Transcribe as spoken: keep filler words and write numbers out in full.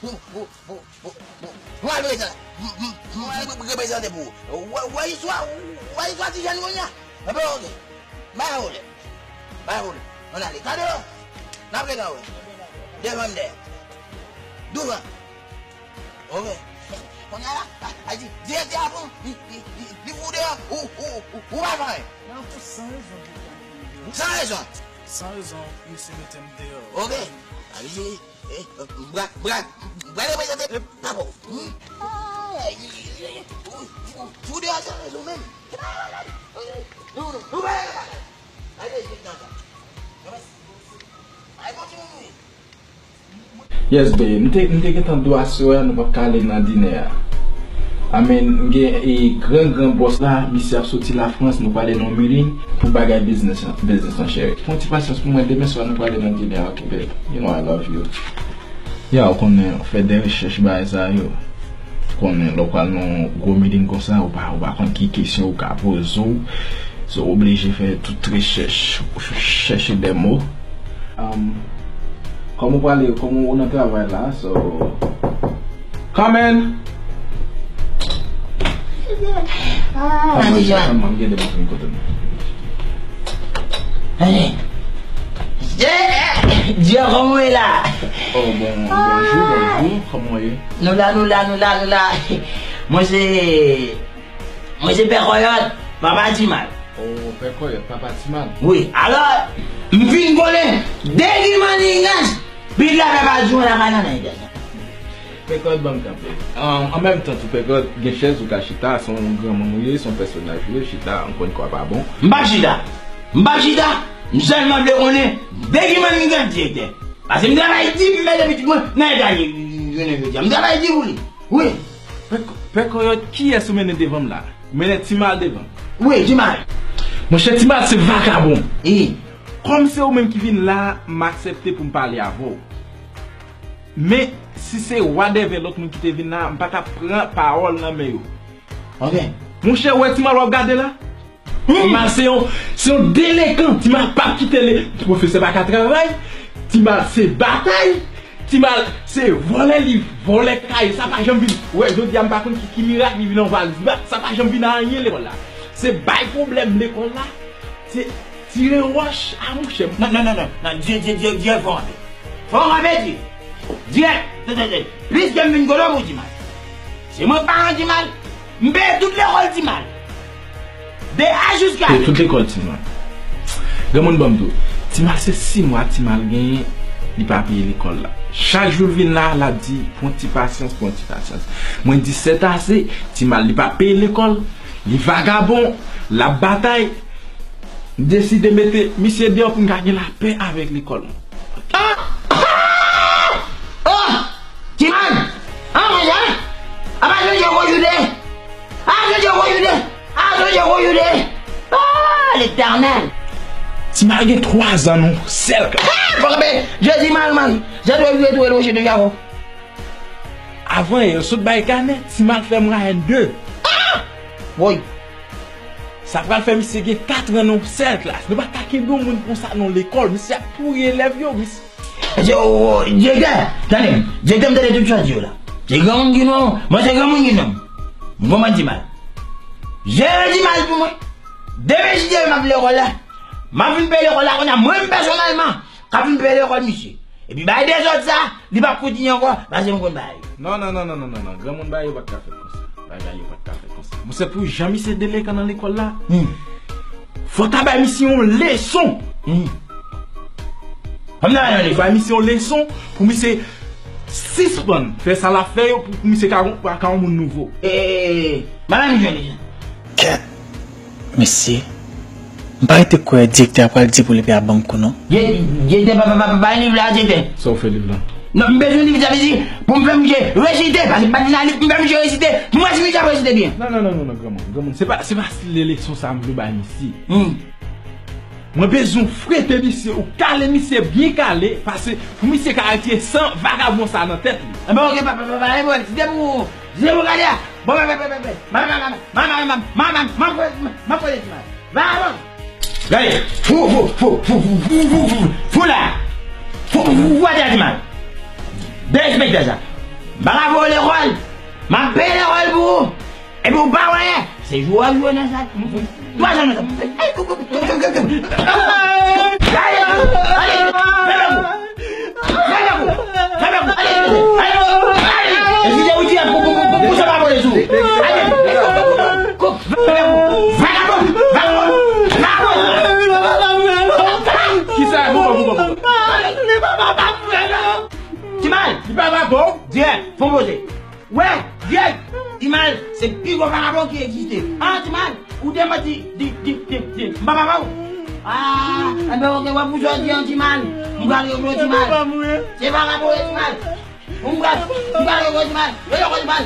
Pou, pou, pou, pou, pou, pou al prezante. M, m, m, m, m reprezante pou ou. Wè, wè istwa, wè istwa ti jèn kounye a. Enben, oke. Bay pwoblèm. Bay pwoblèm. Ann ale. Gade yo. N ap ret wè. Devan m dèyè. Douvan. Oke. Kounye a la, a, a, di, direktè a pran, li, li, li, li fout ou deyò, ou, ou, ou, ou pa fè anyen. Nan pou san rezon pou ta fout m deyò. San rezon. San rezon, misye mete m deyò. Oke. A, misye, eh, bra, bra, bra reprezante papa w. Hmm? Ay, ou, ou, ou deyò san rezon menm. Nou, nou, nou pa rele bagay. Gade jis nan sa. Ay, bon timoun ou ye. Yes, babe. M te, m te gentan di w aswè a nou p ap ka ale nan dinè a. I mean, m gen e gran gran bòs la, misye ap soti Lafrans, nou prale nan yon meeting pou bagay biznis lan, biznis lan, cheri. Fè yon ti pasyans pou mwen, demen swa nou prale nan dinè a, oke, babe? You know I love you. Ya, ou konnen, fè de rechèch bagay sa yo. Ou konnen, lè w pral nan yon gwo meeting konsa, ou pa, ou pa konn ki kesyon ou ka poze w. So, ou oblije fè tout rechèch, chèche de mo. Um, kòman ou prale, kòman ou nan travay la, so, coming! Ah, Andy Joan. Mwen, mwen gen de moun ki vin kote m. Andy. Dye, kòman w ye la? Oh, bon, bonjou, bonjou. Kòman w ye? Nou la, nou la, nou la, nou la. Mwen se, mwen se Pè Kòyòt, papa Timal. Oh, Pè Kòyòt, papa Timal. Wi, alò, m fin konnen, de ki manniganz, pit la papa Joan la ka nan nèg la. Pè Kòyòt, ban m kanpe. An, an menm tan tou, Pè Kòyòt, gen chèz ou ka chita, se yon granmoun ou ye, se yon pèsonaj ou ye, chita ankò yon fwa pa bon. M p ap chita. M p ap chita. M sèlman vle konnen de ki manniganz direktè. Paske m travay di, m mete pitit mwen nan eta li jounen jodi a. M travay di pou li. Wi. Pè, Pè Kòyòt, kiyès ou mennen devan m la? Ou mennen Timal devan m. Wi, Timal. Monchè, Timal se vagabon. Wi. Kòm se ou menm ki vin la, m aksepte pou m pale avè w. Men, si se wadèvè lòt moun ki te vin la, m pa t ap pran pawòl nan men yo. Ok. Monchè, ou wè Timal w ap gade la? Hmm. Timal se yon, se yon delenkan. Timal p ap kite le, pwofesè pa ka travay. Timal se batay. Timal se vòlè liv, vòlè kaye. Sa pa janm vin. Ou wè, jodi a m pa konn ki, ki mirak li vin an valiz. Sa pa janm vin a anyen lekòl la. Se bay pwoblèm lekòl la. Se tire wòch a monchè. Non, non, non, non, non. Dye, Dye, Dye, Dye, fò anpe. Fò anpe, Dye. Dye, tande, tande. Plis ke m vin kote w pou Timal. Se mwen paran Timal. M peye tout lekòl Timal. De A jiska Z. Peye tout lekòl Timal. Granmoun ban m di w. Timal se sis mwa Timal genyen, li pa peye lekòl la. Chak jou l vin la, l ap di, pran ti pasyans, pran ti pasyans. Mwen di, sètase, Timal, li pa peye lekòl, li vagabon, l ap batay. M deside mete misye deyò pou m ka gen lapè avèk lekòl mwen. Ah! Ah! Oh! Timal! Ah, mwen, ah! Apa Jodi Wojoude! Ah, Jodi Wojoude! Ah, Jodi Wojoude! Ah, Letènèl! Timal gen twa zan nan yon sèl klas. Ah, bon, ben, Jodi mal, man. Jodi Wojoude, tou, Wojoude, Wojoude, Wojoude. Avan yè, yo sot bay kanè, Timal fè mwayèn de. Ah! Woy! Sa pral fè misye gen kat an nan yon sèl klas. Nou pa ka kenbe yon moun konsa nan lekòl. Misye ap touye elèv yo. Misye, o, o, direktè, tande m. Direktè, m tande tout sa w di yo la. Se granmoun ki non, mwen se granmoun ki non. M konprann Timal. Jere Timal pou mwen. Demen si Dye vle m ap lekòl la. M ap vin peye lekòl la kounye a, mwen menm pèsonèlman. K ap vin peye lekòl misye. Epi bay dezòd sa, li p ap kontinye ankò, paske m konn bagay yo. Non, non, non, non, non, non, non. Granmoun bagay yo pa t ka fèt konsa. Bagay yo pa t ka fèt konsa. Monchè, pou jan misye delenkan nan lekòl la, hmm, fò ta bay misye yon leson. Hmm. Fò m ta bay yon leson. Bay misye yon leson pou misye sispann fè sa l ap fè yo, pou, pou misye ka, ka yon moun nouvo. E, e, e, e. Madan Michel, kèt. Mesye, m pa rete kwè direktè a pral di pou li pa ban m kou non. Di-, direktè pa, pa, pa, pa bay liv la, direktè. Sa w fè liv la? Non, m bezwen liv, sa vle di, pou m fè misye resite, paske m pa t vin a liv pou m fè misye resite, pou m wè si misye ap resite byen. Non, non, non, non, non, granmoun, granmoun, se pa, se pa estèl leson sa m vle bay misye. Hmm. Mwen bezwen frete misye, ou kale misye byen kale, paske pou misye ka retire san vagabon sa nan tèt li. Enben, oke, pa, pa, pa, pa, pa, si se pou, si se pou gade a, bon, pa, pa, pa, pa, pa, m ap koze Timal. Vagabon! Gade! Fou, fou, fou la! Fou, fou, fou, fou atè a Timal! Derespektè sa! M pa ka voye w lekòl! M ap peye lekòl pou ou! Epi w pa wè anyen! Se jwe w ap jwe nan sa! Twa zan nan sa! Gade! Gade! Gade! Fèmen kou! Fèmen kou! Ale! Ale! Ale! E si se ou ki ap pou, pou, pou, pou, pou sa pa vole sou ou. Ale! Kou! Fèmen kou! Vagabon! Vagabon! Vagabon! Kisa? Koupe, koupe, koupe. Timal! Li pa vagabon! Dirèk! Fon poze! Wè, Greg, Timal se pi gwo vagabon ki egziste. Ah, Timal, ou te manti, di, di, di, di, m pa papa w. Ah, enben, oke, wè pou jodi an, Timal. M pral regle w, Timal. Se vagabon w ye, Timal. M pral, m pral regle w, Timal. Regle w, Timal.